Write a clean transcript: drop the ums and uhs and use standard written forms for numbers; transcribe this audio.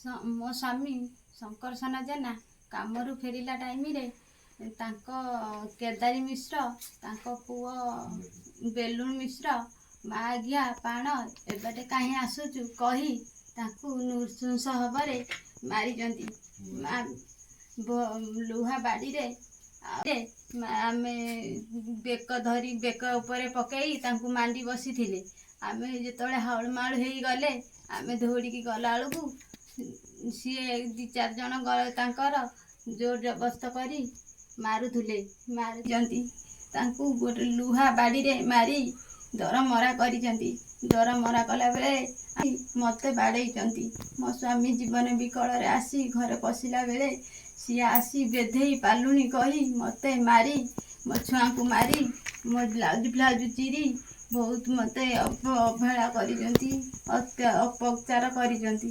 ମୋ ସ୍ୱାମୀ ଶଙ୍କରସନ ଜେନା କାମରୁ ଫେରିଲା ଟାଇମରେ ତାଙ୍କ କେଦାରୀ ମିଶ୍ର, ତାଙ୍କ ପୁଅ ବେଲୁନ ମିଶ୍ର ମାଆଘିଆ ପାଣ ଏବାଟେ କାହିଁ ଆସୁଛୁ କହି ତାଙ୍କୁ ନୃଶଂସ ଭାବରେ ମାରିଛନ୍ତି। ମା ଲୁହା ବାଡ଼ିରେ ଆମେ ବେକ ଧରି ବେକ ଉପରେ ପକେଇ ତାଙ୍କୁ ମାଣ୍ଡି ବସିଥିଲେ। ଆମେ ଯେତେବେଳେ ହାଉଳମାଉଳ ହେଇଗଲେ, ଆମେ ଦୌଡ଼ିକି ଗଲାବେଳକୁ ସିଏ ଦୁଇ ଚାରି ଜଣ ତାଙ୍କର ଜୋର ଜବରଦସ୍ତ କରି ମାରୁଥିଲେ, ମାରିଛନ୍ତି। ତାଙ୍କୁ ଗୋଟେ ଲୁହା ବାଡ଼ିରେ ମାରି ଦରମରା କରିଛନ୍ତି। ଦରମରା କଲାବେଳେ ମୋତେ ବାଡ଼େଇଛନ୍ତି। ମୋ ସ୍ୱାମୀ ଜୀବନ ବିକଳରେ ଆସି ଘରେ ପଶିଲା ବେଳେ ସିଏ ଆସି ବେଧେଇ ପାଲୁଣି କହି ମୋତେ ମାରି, ମୋ ଛୁଆଙ୍କୁ ମାରି, ମୋ ବ୍ଲାଉଜ୍ ଫ୍ଲାଉଜ୍ ଚିରି ବହୁତ ମୋତେ ଅବହେଳା କରିଛନ୍ତି, ଅପଚାର କରିଛନ୍ତି।